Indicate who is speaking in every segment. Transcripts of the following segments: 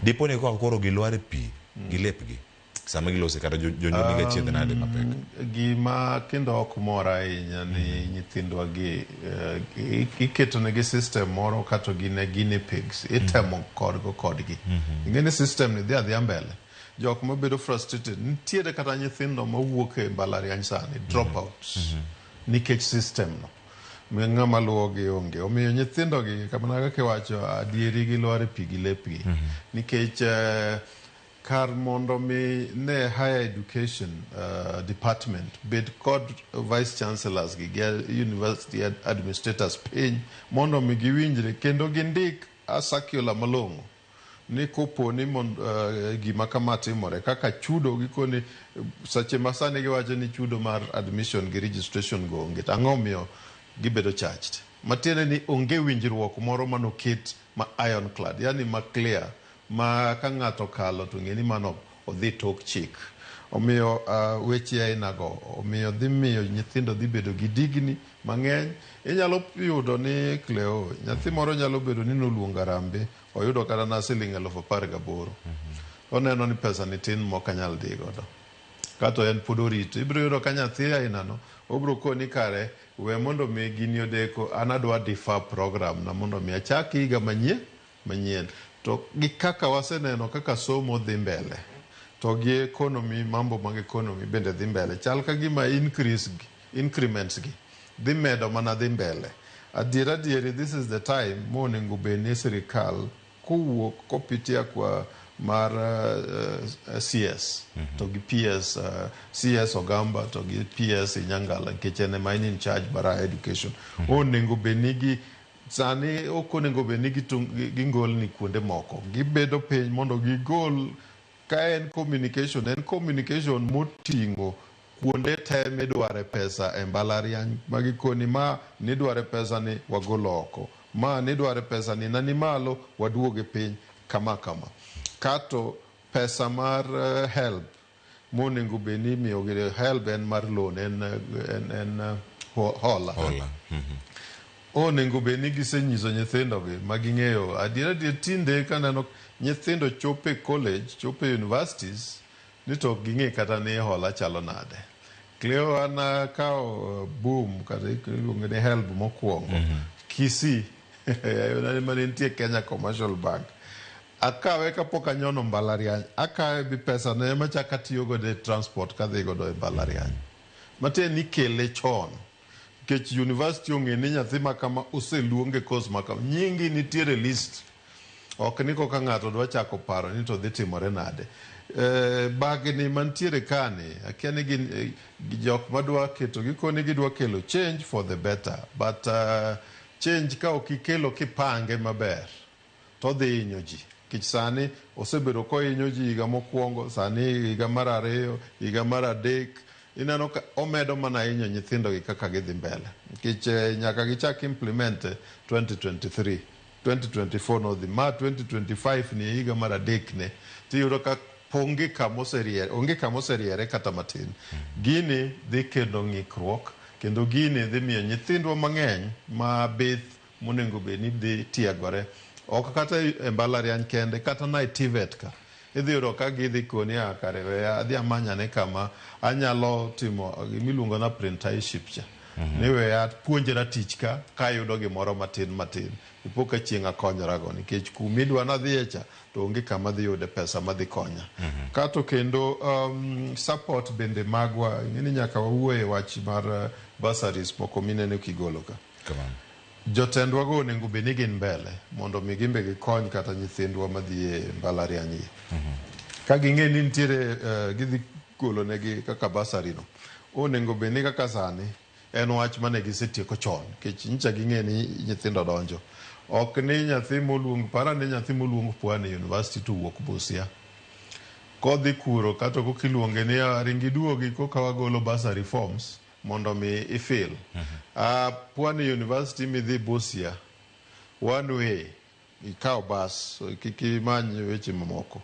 Speaker 1: Dipo ni koka koro gilwar e pi gi lepgi sama gilose kata jonyuol nigi achiedh nade mapek.
Speaker 2: Gima kendo ok mora ahinya ni nyithindwa gi iketonegi system moro kato gin e guinea pigs itemo kodgo kodgi. Ing'e ni system ni dhi adhiya mbele. Jok mabedo frustrated nitiere kata nyithindo mawuok e mbalariany sani dropouts nikech system no. Ng'ama luwogi onge. Omiyo nyithindogi kamano kaka iwacho adieri gilwar e pi gi lepgi. Nikech kar mondo mi ne higher education department bed kod vice chancellors gi university administrators piny mondo mi giwinjre kendo gindik a circular malong'o ni kopo ni gima kama timore kaka chudo gikoni seche ma sani giwacho ni chudo mar admission gi registration go onge to ang'o miyo gibedo charged matiende ni onge winjruok moro manoket ma ironclad yani ma clear ma ka ng'ato okalo to ng'e ni mano odhi tok chik. Omiyo weche ainago omiyo dhi miyo nyithindo dhi bedo gi digni mang'eny. Inyalo yudo ni Cleo, nyathi moro nyalo bedo ni noluongo harambee oyudo kata na siling 18,000. Oneno ni pesa ni tin mok anyal dhi godo. Kato en pod orito. Ibiro yudo ka nyathi ainano obiro koni kare we mondo mi gini odeko an adwa defer program na mondo mi achak higa manyien manyien. To gi kaka waseneno kaka somo dhi mbele to gi economy mambo mag economy bende dhi mbele chal ka gima increase gi, increments gi dhi medo mana dhi mbele. Adier adieri this is the time monego bed ni sirikal kowuok kopitia kwa mar CS to gi PS CS Ogamba to gi PS Inyangala nikech en ema en in charge mar higher education. Onego bed ni gi sani ok onego bed ni gingolni kuonde moko. Gibedo piny mondo gigol ka en communication, en communication moting'o kuonde te midware pesa e mbalariany ma gikoni ma nidware pesa ni wagolo oko, ma nidware pesa ni nani malo waduoge piny kama kama. Kato pesa mar HELB monego bed ni imiyogi HELB en mar loan en hola.
Speaker 1: Hola.
Speaker 2: Onego bed ni gisenyiso nyithindogi ma ging'eyo adier adier tinde kaneno nyithindo chopo e college chopo e universities ni to ok ging'e kata ni hola chalo nade. Cleo an akawo boom kata iluonge ni HELB mokwongo Kisii mane nitie Kenya Commercial Bank. Akawe kapok anyono mbalariany, akawe bi pesa no ema achako atiyo godo e transport kadhi godo e mbalariany. Matiende ni ikele chon. Nikech university ong'e ni nyathi ma kama oseluong e course ma kama. Nyingi nitiere list. Ok ni koka ng'ato dwa chako paro ni to dhi timore nade. Bagni mantiere kani, akia ni gin jok madwa keto gikoni gidwa kelo change for the better. But change ka ok ikelo kipange maber, to dhi hinyo ji. Nikech sani osebedo kohinyo ji higa mokwongo, sani higa mar ariyo, higa mar adek. Ineno ka omedo mana hinyo nyithindo gi kaka gidhi mbele. Nikech nyaka gichak implement 2023, 2024 nodhi, ma 2025 ni e higa mar adek ne. Tiyudo ka onge kamoseriere, onge kamoseriere kata matin. Gini dhi kelo ng'ikruok, kendo gini dhi miyo nyithindwa mang'eny ma bith monego bed ni dhi tiegore. Ok kata e mbalariany kende, kata na e TVET ka. Idhi yudo ka gidhi koni a kare we adhi amanyane kama anyalo timo gimiluongo ni apprenticeship cha. Ni we apuonjra tich ka kayudo gimoro matin matin. Ipo ka chieng' akonyorago nikech kumidwa nadhiye cha to onge kama dhi yude pesa madhi konya. Kato kendo support bende magwa, ing'e ni nyaka wawuoye wach mar bursaries moko mineno kigolo ka.
Speaker 1: Kamano.
Speaker 2: Jotendwa go onego bed ni gin mbele mondo mi gimbe gikony kata nyithindwa madhi e mbalariany gi. Ka ging'e ni nitiere gidhi golo negi kaka bursary no, onego bed ni kaka sani en wach mane gisetieko chon nikech nyicha ging'e ni nyithindo donjo. Ok ni nyathi moluong, para ni nyathi moluong Pwani University to wuok Busia. Kodhi kuro kata kokiluonge ni ringi duogi koka wagolo bursary forms mondo mi ifil. Pwani University midhi Busia, one way, ikaw bus, kik imany weche mamoko.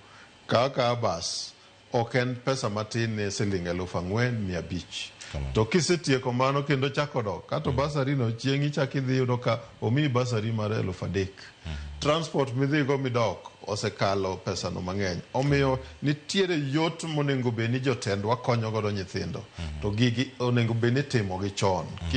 Speaker 2: Kaw akawa bus, ok en pesa matin ne siling 4,500. To kisetieko mano kendo chako dok, kato bursary no chieng' ichak idhi yudo ka omiyi bursary mar 3,000. Transport midhigo midok osekalo pesano mang'eny. Omiyo nitiere yot monego bed ni jotendwa konyo godo nyithindo. To gigi onego bed ni itimogi chon. Kik